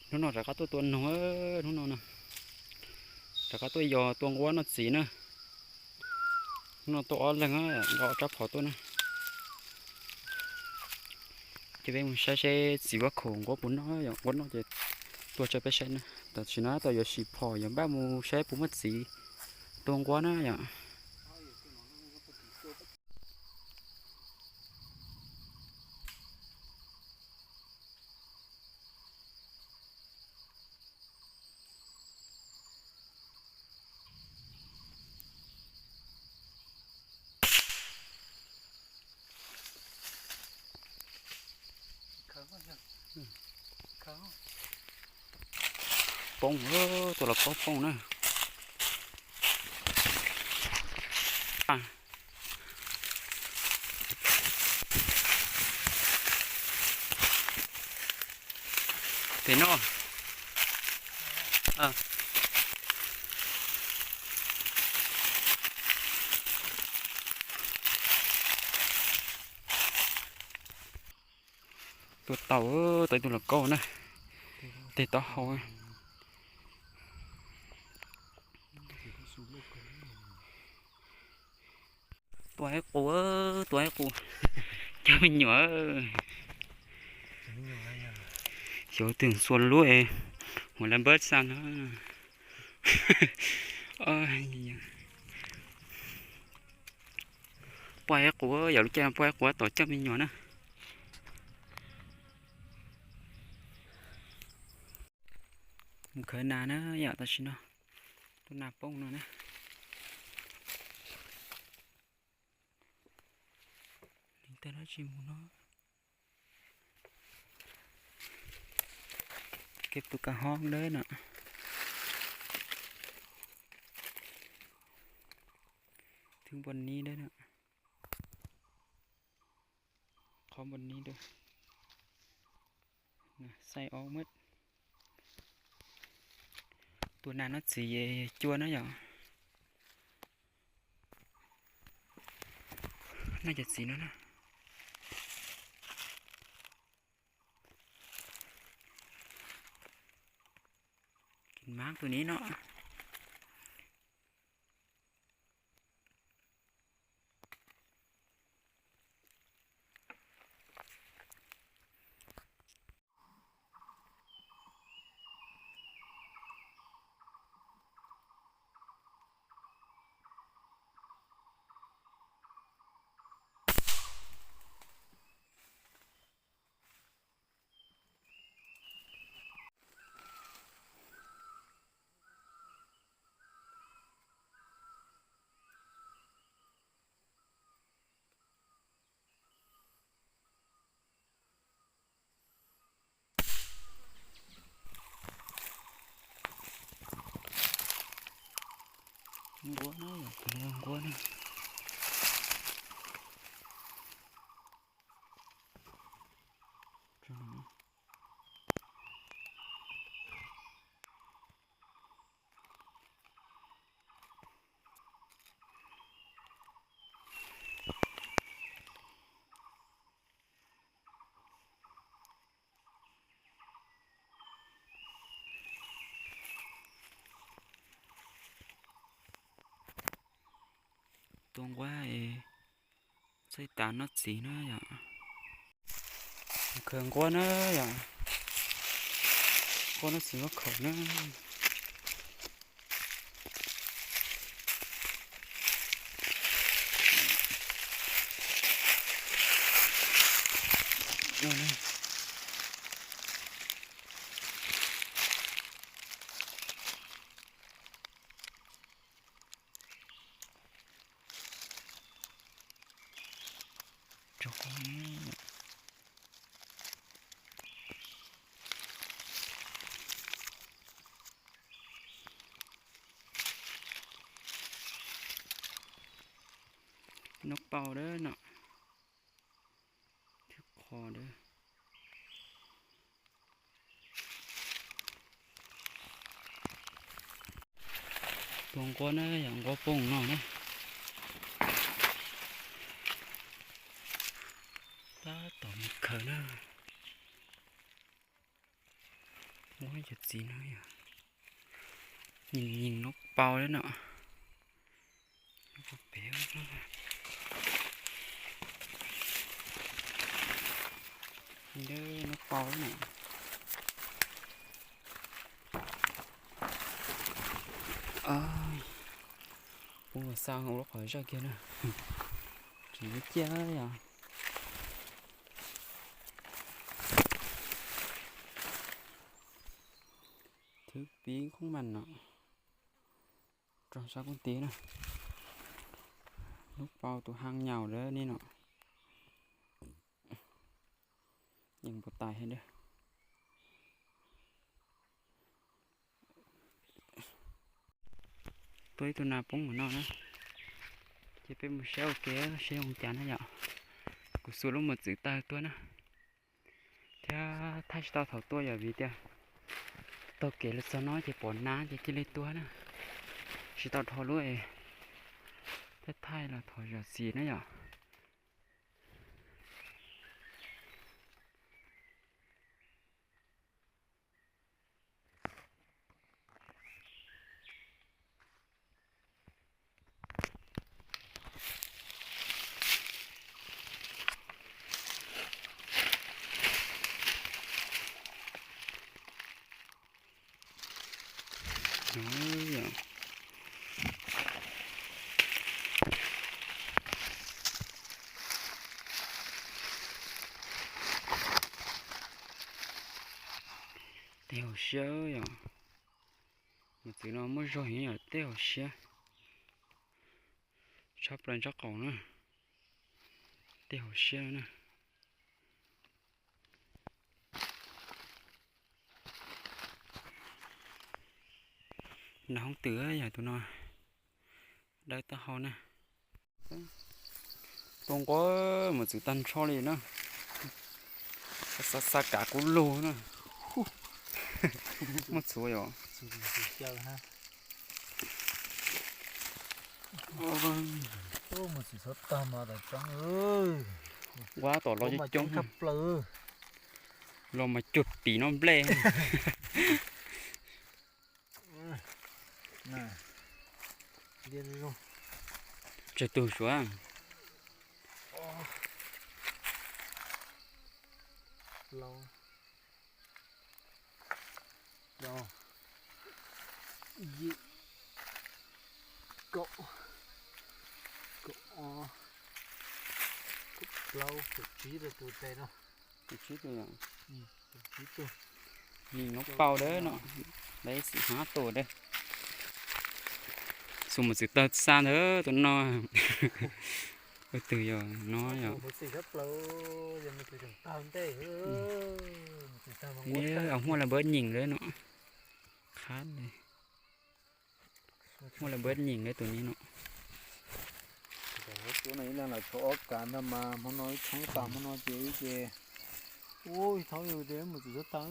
Hnub no rov qab tuaj tua noog, hnub no na, rov qab tuaj yos tua nquab noj txiv na. Hnub no tuaj ob leeg, nqa ob rab phom tuaj na. Ces peb mus saib seb txiv vaub khaum nquab puas noj, yog nquab noj ces tua tso peb saib na. Tam sim no tab tom yuav sim phom, yuav npaj mus saib puas muaj txiv tua nquab na yom. Poob, tua los poob poob na. Pem no. Tua tau, tau ib tug los kaub na. Tes taub hau. Tua ib qus, tua ib qus. Coj me nyuam. Xyov twg xua lub es, mus la npawb xa no. Pua ib qus, yog lub caij pua ib qus tom coj me nyuam na. Mus khawv nas na yom, tam sim no tuaj nas poob no na. Tej dab tsi mus no. Kev pw ka hob dawb no. Thwb npua nib dawb no. Qhov npua nib dawb. Xaij ob mab. Tus nas no txiv cua na yom. Noj cov txiv no na. Kis mab tus nib no. Nquab na, nquab na. Tua nquab, txawj tas noj txiv na yom. Khaws nquab na yom. Nquab noj txiv nquab khaum na. Noj pau dawb no. Thwb qho dawb. Tua nquab na yom, nquab poob no na. Tab tom mus khaws na. Ua cov txiv no yog, nyeem nyeem nub pau lawm no. Nub pau lawm na. Poob ua xa ua lub qhov zaj kiag na. Tsis muaj ciaj yog. Thwb pib khoob mas no, rau sab kuj tib na. Nub pau tus haj nyaum lawm ne no. Yeej npau tais heev. Tuaj ib tug nas poob mus no na. Ces peb mus saib ua ke seb zoo cas na yom. Kuv xuas lub mos txwv tawg tuaj na. Thiab thaij tsis tau thaum tuaj yog vim tias taug kev los txog no ces pom nas ces cia li tuag na. Tsis tau dhau lub es thiaj thaij los thaum zam txim na yom. Tej hauv siab yom. Mos txwv no muaj zog heev yom, tej hauv siab. Tshab plaws tsob qaum na. Tej hauv siab na. Nas hoob twm yog tus no. Dawb taub hau na. Tua nqua mos txwv tag nrho li na. Xa xa kav kuv lug na. Muaj txhuv yom. Ua tom los coob coob. Los mas cuag pim no nplej. Tsawg tus suav. Yim, kaum, kaum ob, kaum plaub, kaum tsib rau tus tes no. Kaum tsib tus yom. Nim no pau dawb no, lawv xim hab tus dawb. Xus mos txwv tawg xa ntawd tus no. Ua twg yog no yog. Muaj lawv npawb nyeem lawm no. Qhab li. Muaj lawv npawb nyeem lawm tus ni no. Ib leeg lam tshuav ob kav ntag mas hmo no ib tshoob tas hmo no ces ib ce. Ub, ib thaum yus ces mus txwv xub tag.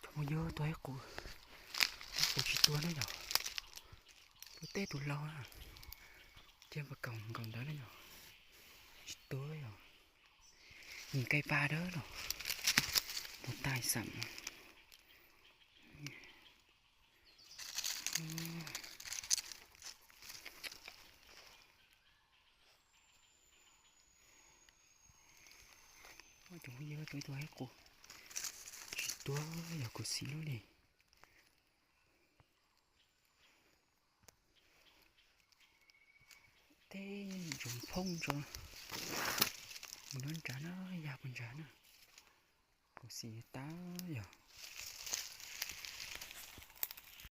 Cov mus yog tuag ib qus, ib qus tsis tuag na yom. Tuag teb tus laus na, cia npawg kaus nkaus ntawd na yom. Tsis tuag yom. Nqe pa dawb los, mus tais xam. Cov phooj ywg, tuaj ib tug haib qus tsis tuag yog kuv xim lub ne. Tej ntsoov phoob tso, mus nyob nrad na, yaj puag nrad na. Kuv xim tab yog